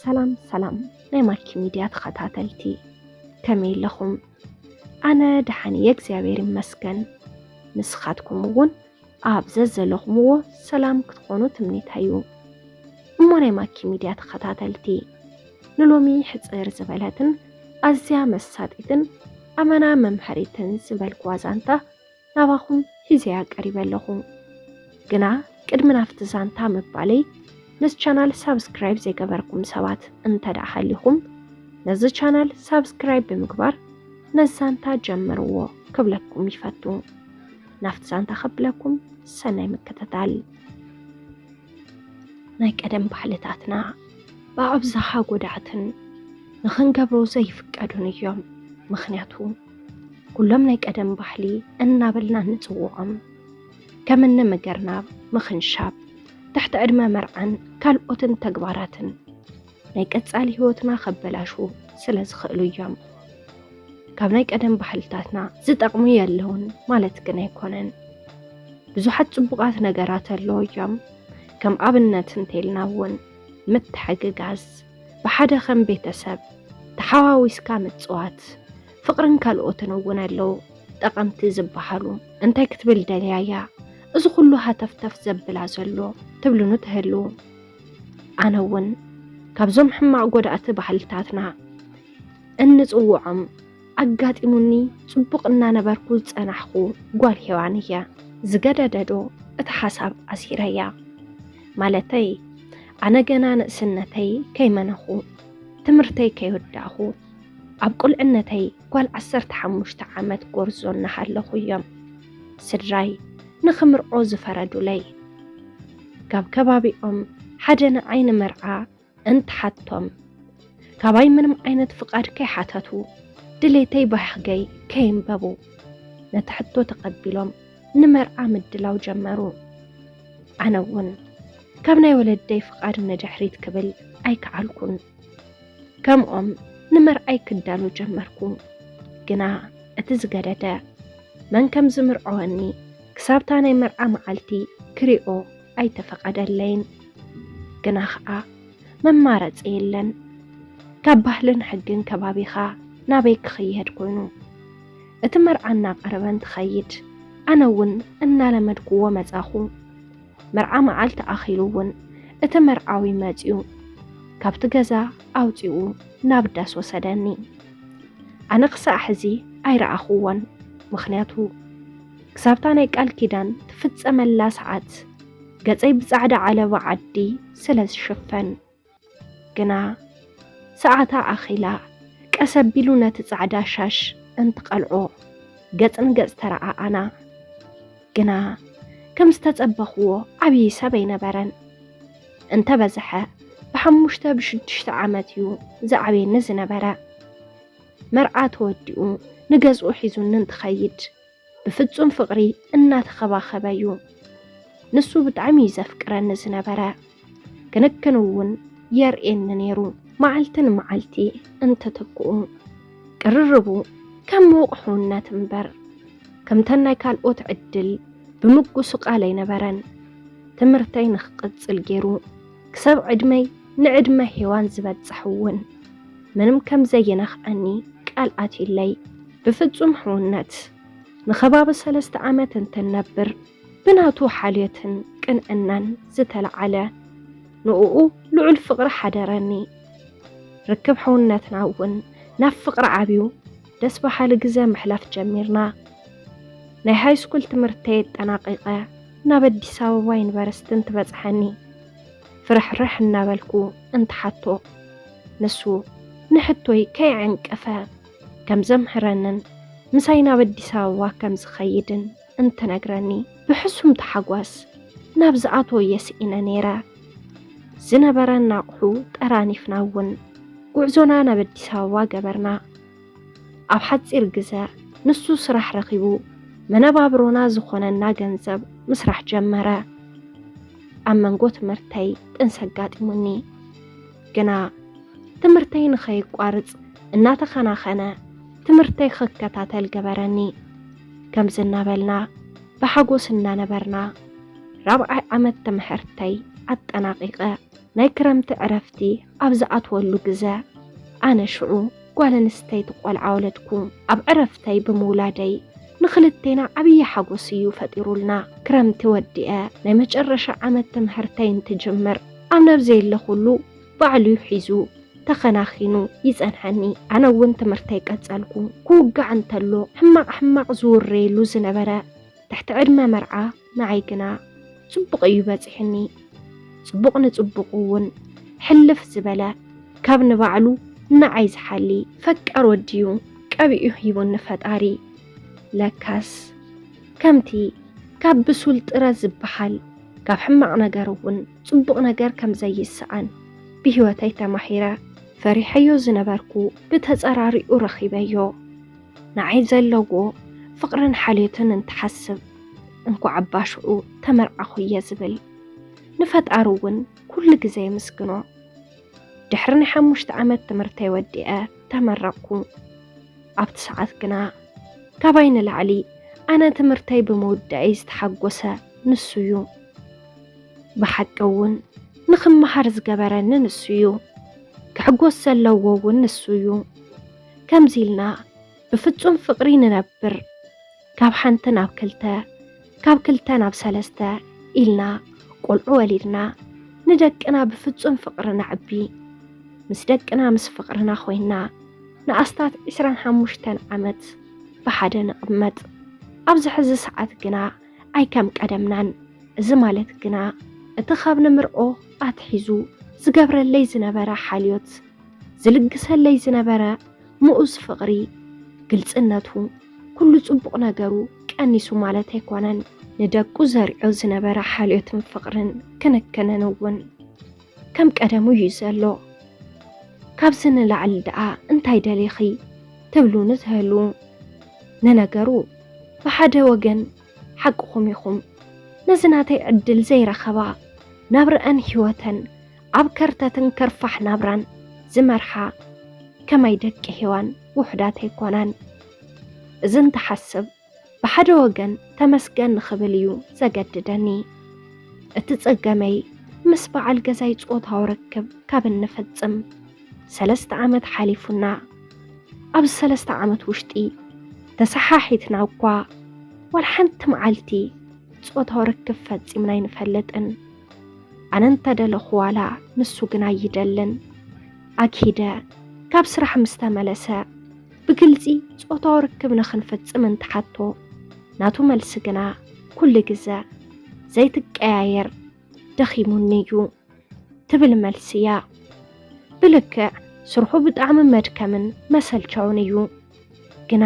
ሰላም ሰላም ናይ ማኪ ሚድያ ተኸታተልቲ፣ ከመይ ኣለኹም? ኣነ ደሓን እየ እግዚኣብሔር ይመስገን። ንስኻትኩም እውን ኣብ ዘዘለኹምዎ ሰላም ክትኾኑ ትምኒተይ እዩ። እሞ ናይ ማኪ ሚድያ ተኸታተልቲ፣ ንሎሚ ሕፅር ዝበለትን ኣዝያ መሳጢትን ኣመና መምሃሪትን ዝበልኩዋ ዛንታ ናባኹም ሒዘያ ቀሪበ ኣለኹ። ግና ቅድሚ ናብቲ ዛንታ ምባለይ፣ ነዚ ቻናል ሳብስክራይብ ዘይገበርኩም ሰባት እንተ ደኣ ሃሊኹም፣ ነዚ ቻናል ሳብስክራይብ ብምግባር ነዚ ዛንታ ጀምርዎ ክብለኩም ይፈቱ። ናብቲ ዛንታ ከብለኩም ሰናይ ምክትታል። ናይ ቀደም ባህልታትና ብኣብዝሓ ጎዳእትን ንኽንገብሮ ዘይፍቀዱን እዮም። ምኽንያቱ ኩሎም ናይ ቀደም ባህሊ እናበልና እንጽውዖም፣ ከም እኒ ምግርናብ፣ ምኽንሻብ፣ ትሕቲ ዕድመ መርዓን ካልኦትን ተግባራትን ናይ ቀጻሊ ህይወትና ከበላሹ ስለ ዝኽእሉ እዮም። ካብ ናይ ቀደም ባህልታትና ዝጠቕሙ የለውን ማለት ግን ኣይኮነን። ብዙሓት ጽቡቓት ነገራት ኣለዉ እዮም። ከም ኣብነት እንተልና እውን ምትሕግጋዝ፣ ብሓደ ከም ቤተሰብ ተሓዋዊስካ ምጽዋት፣ ፍቕርን ካልኦትን እውን ኣለዉ ጠቐምቲ ዝበሃሉ። እንታይ ክትብል ደልያ እያ እዚ ኩሉ ሃተፍተፍ ዘብላ ዘሎ ትብሉኒ ትህልዉ። ኣነ እውን ካብዞም ሕማቕ ጎዳእቲ ባህልታትና እንጽውዖም ኣጋጢሙኒ ጽቡቕ እናነበርኩ ዝጸናሕኩ ጓል ሄዋን እየ። ዝገደደ ዶ እቲ ሓሳብ ኣሲረያ? ማለተይ፣ ኣነ ገና ንእስነተይ ከይመነኹ፣ ትምህርተይ ከይወዳእኹ፣ ኣብ ቁልዕነተይ ጓል ዓሰርተ ሓሙሽተ ዓመት ጎርዞ እናሃለኹ እዮም ስድራይ ንኽምርዖ ዝፈረዱለይ። ካብ ከባቢኦም ሓደ ንዓይ ንመርዓ እንትሓቶም፣ ካባይ ምንም ዓይነት ፍቓድ ከይሓተቱ፣ ድሌተይ ባህገይ ከየንበቡ፣ ነቲ ሕቶ ተቐቢሎም ንመርዓ ምድላው ጀመሩ። ኣነ እውን ካብ ናይ ወለደይ ፍቓድ ንድሕሪት ክብል ኣይከኣልኩን። ከምኦም ንመርዓይ ክዳሎ ጀመርኩ። ግና እቲ ዝገደደ፣ መን ከም ዝምርዐወኒ ክሳብታ ናይ መርዓ መዓልቲ ክሪኦ ኣይተፈቐደለይን። ግና ኸኣ መማረፂ የለን። ካብ ባህልን ሕግን ከባቢኻ ናበይ ክኽየድ ኮይኑ? እቲ መርዓ እናቐረበ እንትኸይድ፣ ኣነ እውን እናለመድኩዎ መጻኹ። መርዓ መዓልቲ ኣኺሉ እውን እቲ መርዓዊ መጺኡ፣ ካብቲ ገዛ ኣውጺኡ ናብ ዳስ ወሰደኒ። ኣነ ክሳዕ ሕዚ ኣይረኣኹዎን፣ ምኽንያቱ ክሳብታ ናይ ቃል ኪዳን ትፍጸመላ ሰዓት ገጸይ ብጻዕዳ ዓለባ ዓዲ ስለ ዝሽፈን። ግና ሰዓታ ኣኺላ፣ ቀስ ኣቢሉ ነቲ ጻዕዳ ሻሽ እንትቐልዖ፣ ገጽ ንገጽ ተረኣኣና። ግና ከም ዝተጸበኽዎ ዓብዪ ሰብ ኣይነበረን። እንተበዝሐ ብሓሙሽተ ብሽዱሽተ ዓመት እዩ ዝዓብየኒ ዝነበረ። መርዓ ተወዲኡ ንገዝኡ ሒዙኒ እንትኸይድ፣ ብፍጹም ፍቕሪ እናተኸባኸበ እዩ። ንሱ ብጣዕሚ እዩ ዘፍቅረኒ ዝነበረ። ክንክን እውን የርእየኒ ነይሩ። መዓልቲ ንመዓልቲ እንተተክኡ፣ ቅርርቡ ከም ምዉቕ ሕውነት እምበር፣ ከምተን ናይ ካልኦት ዕድል ብምጉስቓል ኣይነበረን። ትምህርተይ ንኽቕጽል ገይሩ፣ ክሳብ ዕድመይ ንዕድመ ሄዋን ዝበጽሕ እውን፣ ምንም ከም ዘየነኽኣኒ ቃል ኣትዩለይ። ብፍጹም ሕውነት፣ ንኸባቢ ሰለስተ ዓመት እንትንነብር፣ ብናቱ ሓልዮትን ቅንዕናን ዝተለዓለ፣ ንእኡ ልዑል ፍቕሪ ሓደረኒ። ርክብ ሕውነትና እውን ናብ ፍቕሪ ዓብዩ፣ ደስ በሃሊ ግዘ ምሕላፍ ጀሚርና። ናይ ሃይስኩል ትምህርተይ ኣጠናቒቐ ናብ ኣዲስ ኣበባ ዩኒቨርሲቲ እንትበጽሐኒ፣ ፍርሕርሕ እናበልኩ እንትሓቶ፣ ንሱ ንሕቶይ ከይዓንቀፈ ከም ዘምህረንን ምሳይ ናብ ኣዲስ ኣበባ ከም ዝኸይድን እንትነግረኒ፣ ብሕሱም ተሓጓስ ናብ ዝኣትዎ እየ ስኢነ ነይረ። ዝነበረና ኣቑሑ ጠራኒፍና እውን ጉዕዞና ናብ ኣዲስ ኣበባ ገበርና። ኣብ ሓጺር ግዘ ንሱ ስራሕ ረኺቡ መነባብሮና ዝኾነና ገንዘብ ምስራሕ ጀመረ። ኣብ መንጎ ትምህርተይ ጥንሲ ኣጋጢሙኒ። ግና ትምህርተይ ንኸይቋርጽ እናተኸናኸነ ትምህርተይ ክከታተል ገበረኒ። ከምዚ እናበልና ብሓጎስ እናነበርና ራብዓይ ዓመት ትምህርተይ ኣጠናቒቐ። ናይ ክረምቲ ዕረፍቲ ኣብ ዝኣትወሉ ግዘ፣ ኣነ ሽዑ ጓል ኣንስተይቲ ቆልዓ ወለድኩ። ኣብ ዕረፍተይ ብምውላደይ ንኽልቴና ዓብዪ ሓጎስ እዩ ፈጢሩልና። ክረምቲ ወዲአ ናይ መጨረሻ ዓመት ትምህርተይ እንትጅምር፣ ኣብ ናብ ዘየለኹሉ ባዕሉ እዩ ሒዙ ተኸናኺኑ ይጸንሐኒ። ኣነ እውን ትምህርተይ ቀጸልኩ። ክውጋዕ እንተሎ ሕማቕ ሕማቕ ዝውረየሉ ዝነበረ ትሕቲ ዕድመ መርዓ ንዓይ ግና ጽቡቕ እዩ በጺሕኒ። ጽቡቕ ንጽቡቕ እውን ሕልፍ ዝበለ፣ ካብ ንባዕሉ ንዓይ ዝሓሊ ፈቃር ወዲዩ ቀቢኡ ሂቡኒ ፈጣሪ። ለካስ ከምቲ ካብ ብሱል ጥረ ዝበሃል፣ ካብ ሕማቕ ነገር እውን ጽቡቕ ነገር ከም ዘይሰኣን ብህይወተይ ተማሂረ። ፈሪሐዮ ዝነበርኩ ብተጸራሪኡ ረኺበዮ። ንዓይ ዘለዎ ፍቕርን ሓልዮትን እንትሓስብ፣ እንኳዕ ኣባሽዑ ተመርዓኹ እየ ዝብል። ንፈጣሪ እውን ኩሉ ግዜ የመስግኖ። ድሕሪ ናይ ሓሙሽተ ዓመት ትምህርተይ ወዲአ ተመረቕኩ። ኣብቲ ሰዓት ግና ካባይ ንላዕሊ ኣነ ትምህርተይ ብምውዳእይ ዝተሓጎሰ ንሱ እዩ። ብሓቂ እውን ንኽመሃር ዝገበረኒ ንሱ እዩ። ክሕጎስ ዘለዎ እውን ንሱ እዩ። ከምዚ ኢልና ብፍጹም ፍቕሪ ንነብር። ካብ ሓንቲ ናብ ክልተ፣ ካብ ክልተ ናብ ሰለስተ ኢልና ቆልዑ ወሊድና፣ ንደቅና ብፍጹም ፍቕሪ ነዕቢ። ምስ ደቅና ምስ ፍቕርና ኮይና ንኣስታት ዕስራን ሓሙሽተን ዓመት ብሓደ ንቕመጥ። ኣብዚ ሕዚ ሰዓት ግና ኣይከም ቀደምናን። እዚ ማለት ግና እቲ ካብ ንምርኦ ኣትሒዙ ዝገብረለይ ዝነበረ ሓልዮት፣ ዝልግሰለይ ዝነበረ ምኡዝ ፍቕሪ፣ ግልጽነቱ፣ ኩሉ ጽቡቕ ነገሩ ቀኒሱ ማለት ኣይኮነን። ንደቁ ዘሪዖ ዝነበረ ሓልዮትን ፍቕርን ክንክንን እውን ከም ቀደሙ እዩ ዘሎ። ካብዚ ንላዕሊ ደኣ እንታይ ደሊኺ ትብሉኒ ትህሉ። ንነገሩ ብሓደ ወገን ሓቅኹም ኢኹም። ነዚ ናተይ ዕድል ዘይረኸባ፣ ናብረአን ህይወተን ኣብ ከርተትን ከርፋሕ ናብራን ዝመርሓ ከማይ ደቂ ሄዋን ውሑዳት ኣይኮናን። እዚ እንትሓስብ ብሓደ ወገን ተመስገን ንኽብል እዩ ዘገድደኒ። እቲ ጸገመይ ምስ በዓል ገዛይ ጾታዊ ርክብ ካብ እንፍጽም ሰለስተ ዓመት ሓሊፉና። ኣብዚ ሰለስተ ዓመት ውሽጢ ተሰሓሒትና እኳ ዋላ ሓንቲ መዓልቲ ጾታዊ ርክብ ፈጺምና ኣይንፈልጥን። ኣነ እንተደለኹ ዋላ ንሱ ግን ኣይደልን። ኣግሂደ ካብ ስራሕ ምስ ተመለሰ ብግልጺ ጾታዊ ርክብ ንኽንፍጽም እንትሓቶ፣ ናቱ መልሲ ግና ኩሉ ግዘ ዘይትቀያየር፣ ደኺሙኒ እዩ ትብል መልሲ እያ። ብልክዕ ስርሑ ብጣዕሚ መድከምን መሰልቸውን እዩ። ግና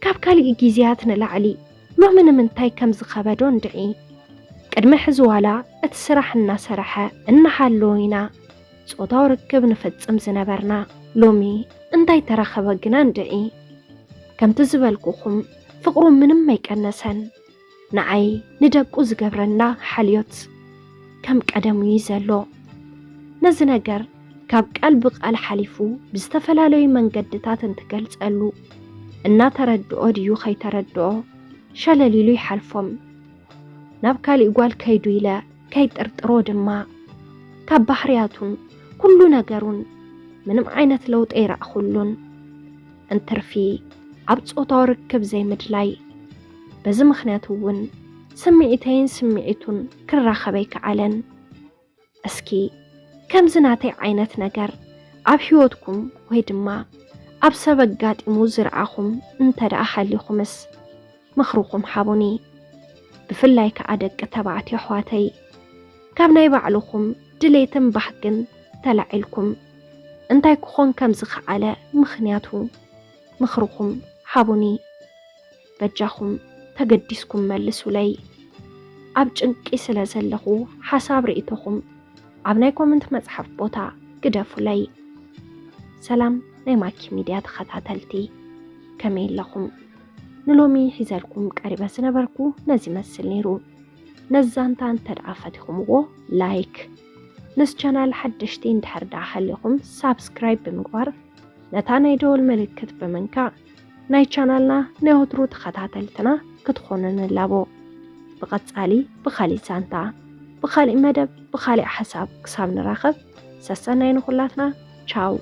ካብ ካሊእ ግዜያት ንላዕሊ ሎሚ ንምንታይ ከም ዝኸበዶ እንድዒ። ቅድሚ ሕዚ ዋላ እቲ ስራሕ እናሰረሐ እናሃለወ ኢና ጾታዊ ርክብ ንፍጽም ዝነበርና። ሎሚ እንታይ ተረኸበ ግና እንድዒ። ከምቲ ዝበልኩኹም ፍቕሩ ምንም ኣይቀነሰን። ንዓይ ንደቁ ዝገብረና ሓልዮት ከም ቀደሙ እዩ ዘሎ። ነዚ ነገር ካብ ቃል ብቃል ሓሊፉ ብዝተፈላለዩ መንገድታት እንትገልጸሉ፣ እናተረድኦ ድዩ ከይተረድኦ ሸለል ኢሉ ይሓልፎም። ናብ ካሊእ ጓል ከይዱ ኢለ ከይጥርጥሮ ድማ፣ ካብ ባህርያቱን ኩሉ ነገሩን ምንም ዓይነት ለውጢ ኣይረኣኹሉን። እንትርፊ ኣብ ጾታዊ ርክብ ዘይምድላይ። በዚ ምኽንያት እውን ስምዒተይን ስምዒቱን ክራኸብ ኣይከኣለን። እስኪ ከምዚ ናተይ ዓይነት ነገር ኣብ ህይወትኩም ወይ ድማ ኣብ ሰብ ኣጋጢሙ ዝረኣኹም እንተ ደኣ ሃሊኹምስ፣ ምኽርኹም ሃቡኒ። ብፍላይ ከኣ ደቂ ተባዕትዮ ኣሕዋተይ፣ ካብ ናይ ባዕልኹም ድሌትን ባህግን ተላዒልኩም እንታይ ክኾን ከም ዝኸኣለ ምኽንያቱ ምኽርኹም ሃቡኒ። በጃኹም ተገዲስኩም መልሱለይ። ኣብ ጭንቂ ስለ ዘለኹ ሓሳብ ርእይቶኹም ኣብ ናይ ኮመንት መጽሓፍ ቦታ ግደፉለይ። ሰላም ናይ ማኪ ሚድያ ተኸታተልቲ፣ ከመይ ኣለኹም? ንሎሚ ሒዘልኩም ቀሪበ ዝነበርኩ ነዚ ይመስል ነይሩ። ነዚ ዛንታ እንተ ደኣ ፈቲኹምዎ ላይክ፣ ነዚ ቻናል ሓደሽቲ እንድሕር ደኣ ሃሊኹም ሳብስክራይብ ብምግባር ነታ ናይ ደወል ምልክት ብምንካእ ናይ ቻናልና ናይ ወትሩ ተኸታተልትና ክትኾኑ ንላቦ። ብቐጻሊ ብኻሊእ ዛንታ ብኻሊእ መደብ ብኻሊእ ሓሳብ ክሳብ ንራኸብ፣ ሰሰናይ ንኹላትና። ቻው።